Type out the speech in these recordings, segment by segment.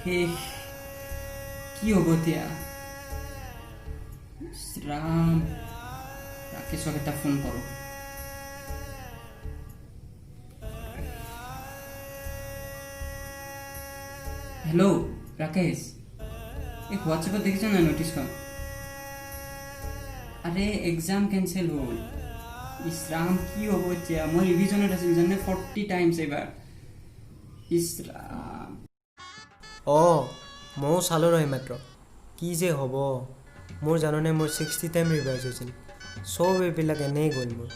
শেষ। কি হ'ব এতিয়া? ইছ ৰাম, ৰাকেশক এটা ফোন কৰোঁ। হেল্ল' ৰাকেশ, এই হোৱাটছএপত দেখিছ নাই নটিছখন? আৰে, এক্সাম কেঞ্চেল হ'ল। ইছ ৰাম, কি হ'ব এতিয়া? মই ৰিভিজনত আছিলোঁ জানে, 40 টাইমছ এইবাৰ। ইছ ৰাম। অঁ, ময়ো চালোঁ নহয় মাত্ৰ। কি যে হ'ব মোৰ জাননে? মোৰ 60 টাইম ৰিভাইজ হৈছিল। চব এইবিলাক এনেই গ'ল মোৰ।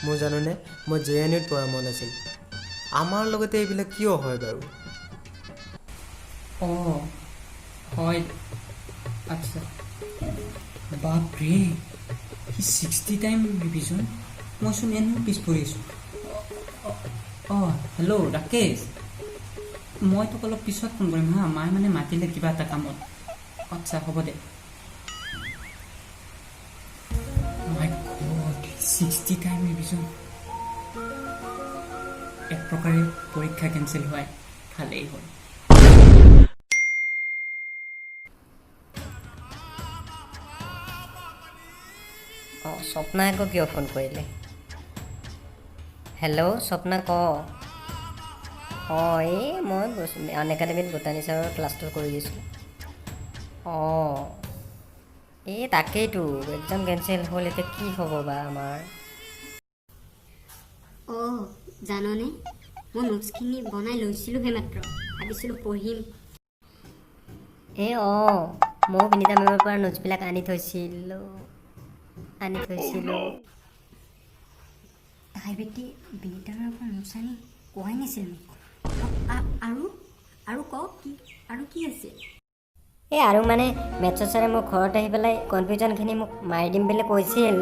মোৰ জাননে, মই জেএনইউত পঢ়া মন আছিল। আমাৰ লগতে এইবিলাক কিয় হয় বাৰু? অঁ হয়, আচ্ছা। বাপৰে, সি 60 টাইম ৰিভিজন, মইচোন এনেও পিছ পৰি আছোঁ। অঁ হেল্ল' ৰাকেশ, মই তোক অলপ পিছত ফোন কৰিম হা। মায়ে মানে মাতিলে কিবা এটা কামত। আচ্ছা, হ'ব দে। মাই গড, 60 টাইম ৰিভিজন! এক প্ৰকাৰে পৰীক্ষা কেঞ্চেল হোৱাই ভালেই হ'ল। অঁ, স্বপ্না আকৌ কিয় ফোন কৰিলে? হেল্ল' স্বপ্না, ক। অঁ, এই মই আন একাডেমীত ভূটানী ছাৰৰ ক্লাছটো কৰি আছিলোঁ। অঁ, এই তাকেইতো, এক্সাম কেঞ্চেল হ'ল, এতিয়া কি হ'ব বা আমাৰ? অঁ জাননে, মই নোটছখিনি বনাই লৈছিলোঁহে মাত্ৰ, ভাবিছিলোঁ পঢ়িম। এই অঁ, ময়ো বিনীতা মেমৰ পৰা নোটছবিলাক আনি থৈছিলোঁ। তাই বেটি বিনীতা মেমৰ পৰা নোটছ আনি কোৱাই নাছিল মোক। আৰু আৰু ক, কি আৰু কি আছিল? এই আৰু মানে মেথছৰ ছাৰে মোৰ ঘৰত আহি পেলাই কনফিউজনখিনি মোক মাৰি দিম বুলি কৈছিল।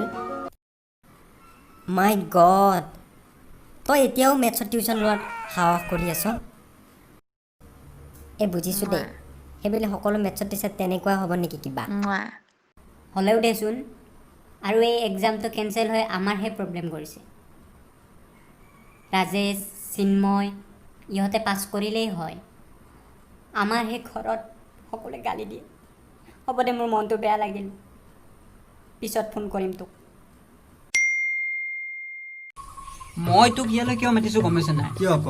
মাই গড, তই এতিয়াও মেথছত টিউশ্যন লোৱাৰ সাহস কৰি আছ? এই বুজিছোঁ দেই, সেইবুলি সকলো মেথছৰ টিচাৰ তেনেকুৱা হ'ব নেকি কিবা? হ'লেও দেচোন, আৰু এই এক্সামটো কেঞ্চেল হৈ আমাৰহে প্ৰব্লেম কৰিছে। ৰাজেশ, চিন্ময় ইহঁতে পাছ কৰিলেই হয়, আমাৰ সেই ঘৰত সকলোৱে গালি দিয়ে। হ'ব দে, মোৰ মনটো বেয়া লাগিল, পিছত ফোন কৰিম তোক। মই তোক ইয়ালৈ কিয় মাতিছোঁ গম পাইছ নাই? কিয়, ক।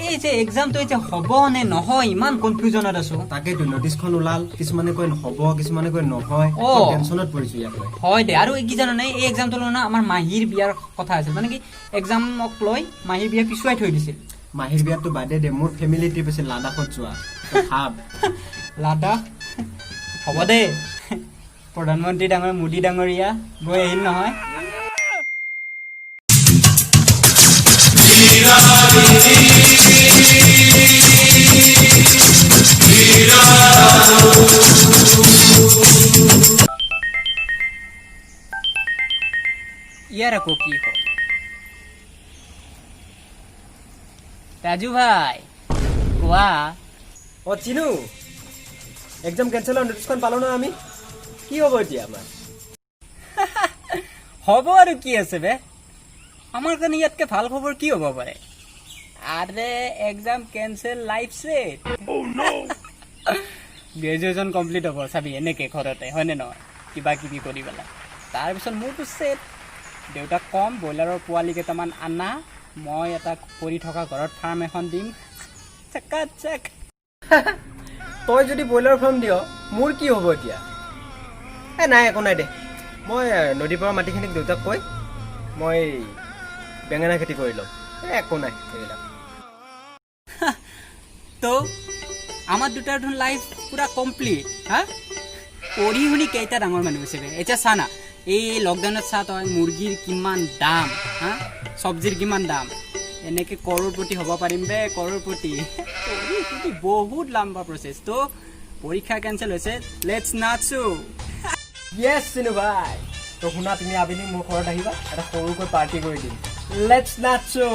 এই যে এক্সামটো এতিয়া হ'ব নে নহয়, ইমান কনফিউজনত আছো। তাকেইতো, নটিছখন ওলাল, কিছুমানে কয় হ'ব, কিছুমানে কয় নহয়। টেনশ্যনত পৰিছোঁ ইয়াক লৈ। হয় দে। আৰু কি জান নাই, এই এক্সামটো লৈ না আমাৰ মাহীৰ বিয়াৰ কথা আছিল, মানে কি এক্সামক লৈ মাহীৰ বিয়া পিছুৱাই থৈ দিছিল। মাহীৰ বিয়াতটো বাদে দে, মোৰ ফেমিলি ট্ৰিপ আছিল লাডাখত যোৱা, তই ভাব। লাডাখ? হ'ব দে, প্ৰধানমন্ত্ৰী ডাঙৰ মোদী ডাঙৰীয়া গৈ আহিল নহয়। ইয়াৰ আকৌ কি হ'ল? ৰাজু ভাই, কোৱা। অ চিনু, এক্সাম কেঞ্চেলৰ নটিছখন পালো নহয় আমি, কি হ'ব এতিয়া আমাৰ? হ'ব আৰু কি আছে বে, আমাৰ কাৰণে ইয়াতকে ভাল খবৰ কি হ'ব পাৰে? আৰে, exam cancel, life set. Graduation complete হ'ব চাবি এনেকে ঘৰতে, হয়নে নহয়? কিবা কিবি কৰি পেলাই তাৰপিছত মোৰতো ছেট। দেউতাক ক'ম ব্ৰইলাৰৰ পোৱালি কেইটামান আনা, মই এটা পৰি থকা ঘৰত ফাৰ্ম এখন দিম, চেকা চেক। তই যদি ব্ৰইলাৰ ফাৰ্ম দিয়, মোৰ কি হ'ব এতিয়া? এ নাই, একো নাই দে। মই নদীৰ পৰা মাটিখিনিক দেউতাক কৈ মই বেঙেনা খেতি কৰি ল'ম। এ একো নাই এইবিলাক। তো আমাৰ দুটাৰ দেখোন লাইফ পুৰা কমপ্লিট। হা, পঢ়ি শুনি কেইটা ডাঙৰ মানুহ হৈছে বে। এতিয়া চা না, এই লকডাউনত চা তই, মুৰ্গীৰ কিমান দাম, হা, চব্জিৰ কিমান দাম। এনেকে কৰোৰপতি হ'ব পাৰিম বে, কৰোৰপতি। পঢ়ি শুনি বহুত লাম্বা প্ৰচেছ। তো পৰীক্ষা কেঞ্চেল হৈছে, let's নাচো। য়েছ চিনু ভাই, তো শুনা, তুমি আবেলি মোৰ ঘৰত আহিবা, এটা সৰুকৈ পাৰ্টি কৰি দিম। Let's নাচো।